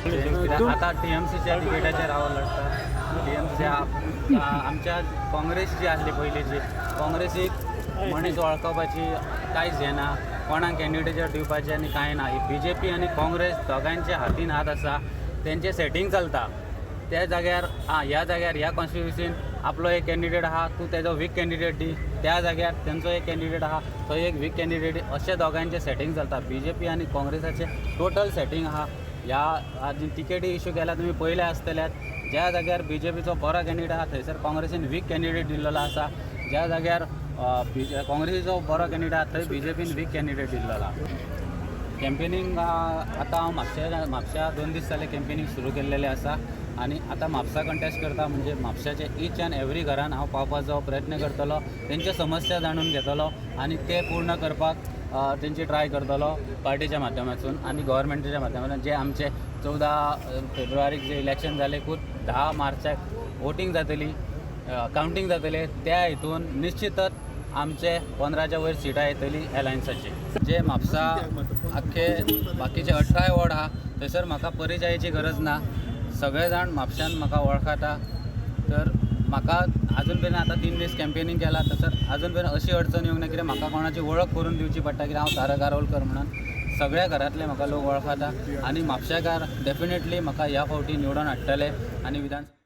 कित्याक आतां टीएमसीच्या तिकेटाचेर हांव लडटा. टीएमसीच्या आमच्या काँग्रेस जी आसली पयलींची, काँग्रेसीक मनीस वळखपाची कांयच हें ना, कोणाक कॅन्डिडेचर दिवपाचें आनी कांय ना. बीजेपी आनी काँग्रेस दोगांयचे हातीन हात आसा, तेंचें सेटींग चलता. त्या जाग्यार आं, ह्या जाग्यार ह्या कॉन्स्टिट्युन्सीन आपलो एक कॅन्डिडेट आहा, तूं तेजो वीक कॅन्डिडेट दी, त्या जाग्यार तेंचो एक कॅन्डिडेट आहा, तो एक वीक कॅन्डिडेट दी, अशें दोगांयचें सेटींग चलता. बीजेपी आनी काँग्रेसाचें टोटल सेटींग आहा. ह्या आनी तिकेटी इशू केल्या तुमी पयले आसतल्यात. ज्या जाग्यार बीजेपीचो बरो कॅन्डिडेट आहा, थंयसर काँग्रेसीन वीक कॅन्डिडेट दिल्लेलो आसा. ज्या जाग्यार काँग्रेसीचो बरो कॅन्डिडेट आहा, थंय बीजेपीन वीक कॅन्डिडेट दिल्लेलो आहा. कॅम्पेनींग आतां हांव म्हापश्या 2 दीस जाले कॅम्पेनींग सुरू केल्लेलें आसा आनी आतां म्हापसा कंटेस्ट करता म्हणजे म्हापशाचे इच अँड एवरी घरान हांव पावपाचो प्रयत्न करतलो, तेंच्यो समस्या जाणून घेतलो आनी ते पूर्ण करपाक तेंची ट्राय करतलो पार्टीच्या माध्यमातून आनी गव्हर्मेंटाच्या माध्यमातून. जे आमचे 14 फेब्रुवारीक जे इलेक्शन जाले, 10 मार्चाक वोटींग जातली, कावंटींग जातलें, त्या हितून निश्चितच आमचे 15च्या वयर सिटां येतली एलायन्साची. जे म्हापसा आख्खे बाकीचे 18 वॉर्ड आहा, थंयसर म्हाका परिचयाची गरज ना. सगळे जाण म्हापश्यान म्हाका वळखता. तर म्हाका आजून मेरेन, आतां 3 दीस कॅम्पेनींग केला, थंयसर आजून मेरेन अशी अडचण येवंक ना कित्याक म्हाका कोणाची वळख करून दिवची पडटा कित्याक हांव तारक आरोलकर म्हणून सगळ्या घरांतले म्हाका लोक वळखता आनी म्हापशेकार डेफिनेटली म्हाका ह्या फावटी निवडून हाडटले आनी विधान